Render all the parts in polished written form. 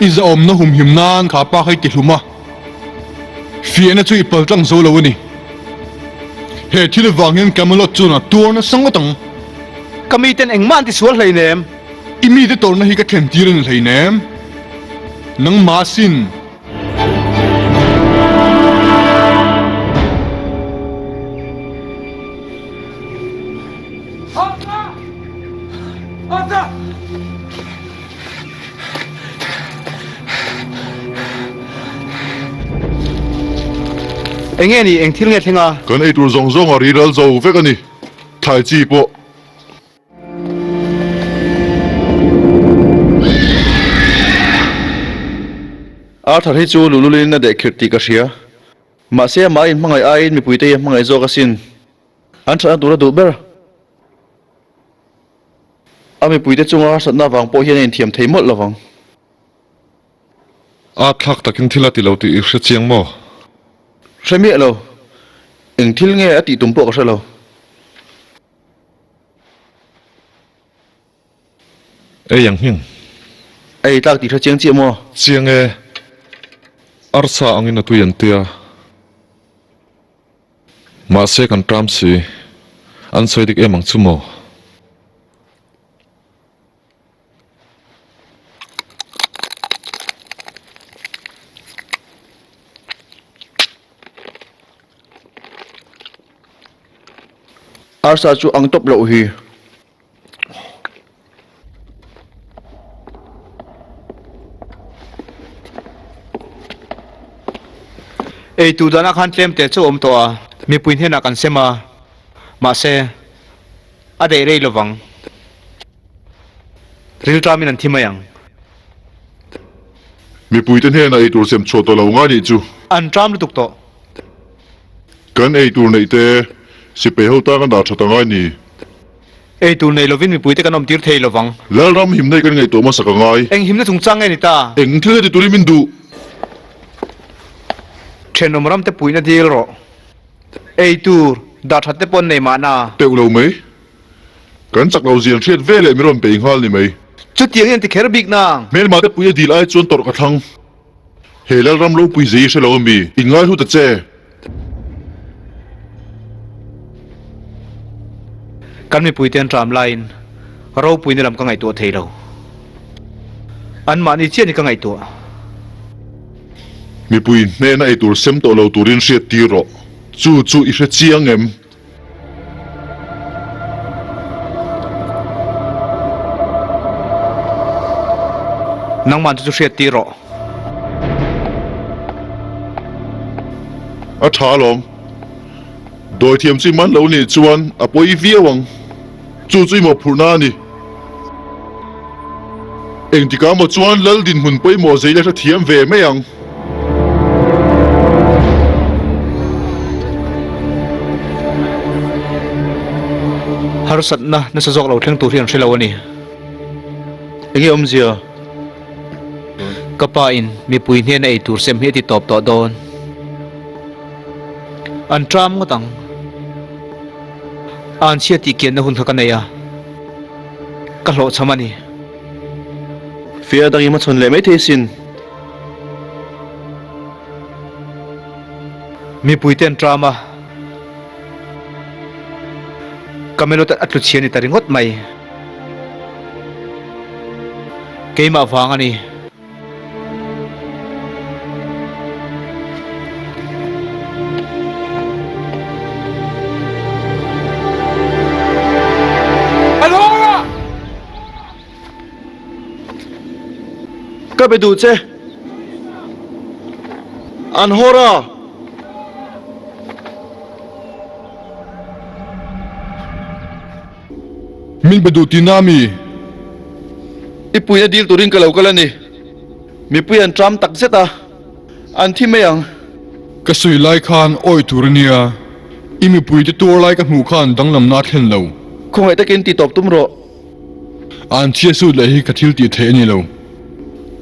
I zahawmna humhim nan kha pa kha i ti hlum a, fiahna chu i pal tlang zo lo a ni. He thil vang hian Camelot chuan a tuar nasa ngawt ang. Ka miten engmah an ti sual hleinem. I mite tawrhna hi ka thlen tir a ni hleinem. Nangmah sin. Enge ni, eng thil nge thleng a? Kan eitur zawng zawng a riral zo vek a ni, thlai chi pawh. Arthur hi chu luhlulin a dehkhirh tih ka hria. Mahse amah in hmangaih aiin mipuite hi a hmangaih zawk asin. An thatna tur a duh ber. A mipuite chunga harsatna avang pawh hian a inthiam thei mawlh lovang. A thlak takin thil a ti lo tih i hre chiang maw? Hre miah lo. Eng thil nge a tih tum pawh ka hre lo. Ei ang hming. Ei tlak tih hre chiang chiah maw? Chiang e. Arsa angin a tui an tia. Mahse kan ṭam si. An sawi dik em ang chu maw? Arsa chu ang tawp loh hi. Ei tur danah khan tlem te chu a awm tawh a, mipui hnenah kan sem a, mahse a daih rei lovang. Rilṭamin an thi mai ang. Mipuite hnenah ei tur sem chhuah tawh lo ngai nih chu. An ṭam lutuk tawh. Kan ei tur neih te sipai ho tan kan dah that angai ni. Ei tur nei lovin mipuite kan awm tir thei lovang. Lalram himna hi kan ngaihtuah hmasak angai. Eng himna chungchang nge ni ta? Eng thil nge ti turin min duh? Thenawm ram te puihna dil rawh. Ei tur dah that te pawh an nei mahna. Teuh lo mai. Kan chak lo zian hriat ve leh min rawn bei nghal ni mai. Chutiang hi an ti kher bik nang. Hmelma te puihna dil ai chuan tawrh ka thlang. He Lalram ropui zei i hre lo ami? In ngai hlut a che. Kan mipuite an ṭam laiin ropuina lam ka ngaihtuah thei lo. Anmahni chiah ni ka ngaihtuah. Mipui hnena eitur sem tawh lo turin hriat tir rawh. Chu chu i hre chiang em? Nangman chu chu hriat tir rawh. A tha alawm. Dawithiam chu i man lo nih chuan a pawi viau ang. Chu chu i mawhphurhna a ni. Engtikah maw chuan Lal dinhmun pawimawh zei la hrethiam ve mai ang. Harsatna nasa zawk lo thleng tur hi an hre lo a ni. Enge awmzia? Ka pa in mipui hnena ei tur sem hi a ti tawp tawh dawn. An ṭam ngawt ang. Anchhia tih kianna hun kha ka nei a, ka hlawhchham a ni. Fia dang i hmachhawn leh maithei sin. Mipui te an ṭam a, Camelot a tlu chhia ni ta ringawt mai. Keimah vang a ni. Ka be duh che. An hawr a. Min be duh tihna ami? I puina dil turin ka lo kal a ni. Mipui an ṭam tak zet a, an thi mai ang. Ka sawi lai khan awi tur a nia, i mipuite tuar lai ka hmuh khan danglamna a thlen lo. Khawngaih takin ti tawp tum rawh. An chhia sut leh hi ka thil tih theih a ni lo.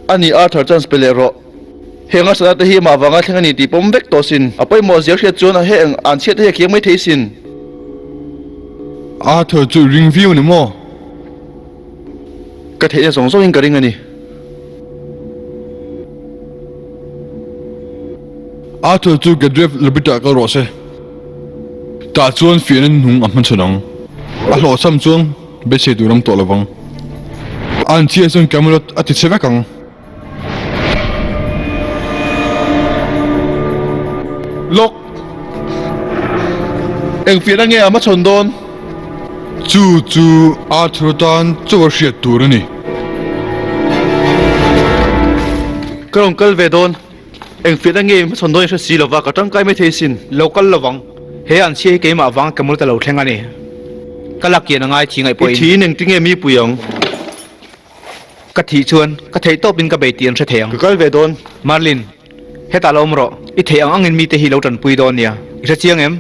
A ni Arthur chance pe leh rawh. Heng a sana te hi amah vanga thleng a ni tih pawm vek tawh sin. A pawimawh zia hriat chuan a heng an chhiat te hi a kiang mai thei sin. Arthur chu i ring viau ni maw? Ka theihna zawng zawngin ka ring a ni. Arthur chu Gedrev Labrit-ah kal rawh se. Tah chuan fiahna hnung a hmachhawn ang. A hlawhchham chuan beisei tur awm tawh lovang. An chhia chuan Camelot a ti chhe vek ang. Lawk! Eng fiahna nge a hmachhawn dawn? Chu chu Arthur tan chaw a hriat tur a ni. Ka rawn kal ve dawn. Eng fiahna nge i hmachhawn dawn i hre si lova, ka tangkai mai thei sin. Lo kal lovang. He an chhia hi keimah vanga ka mul ta lo thleng a ni. Ka lak kian a ngai thi ngaih pawhin. I thiin engtinge mi pui ang? Ka thih chuan ka theih tawpin ka bei tih an hre thei ang. Ka kal ve dawn. Merlin, hetah lo awm rawh. I theih ang angin mite hi lo tanpui dawn nia. I hre chiang em?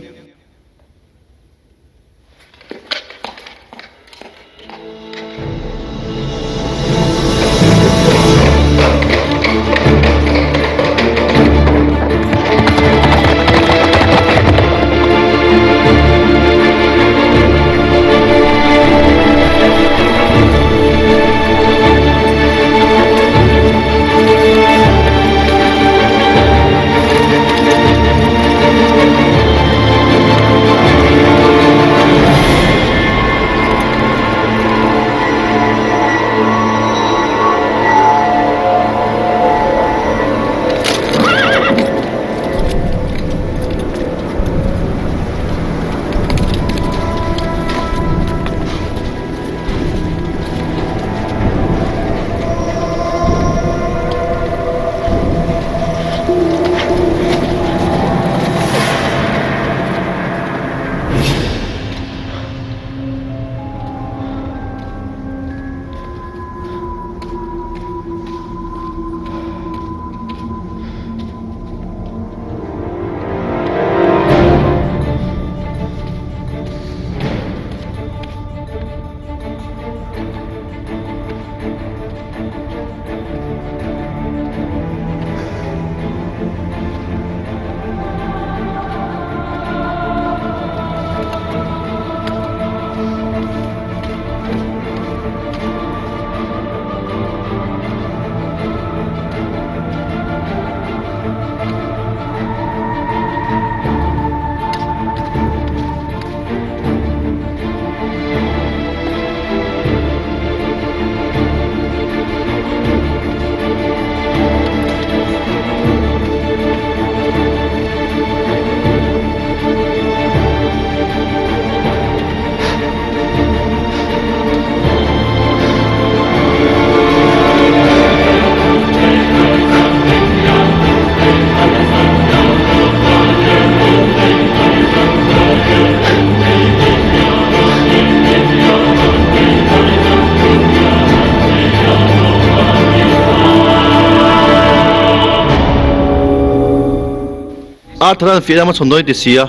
Arthur an fiah lama chhawn dawn i ti si a,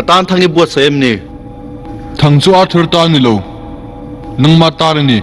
a tan thang i buatsaih em ni? Thang chu Arthur tan ni lo, nangmah tan a ni.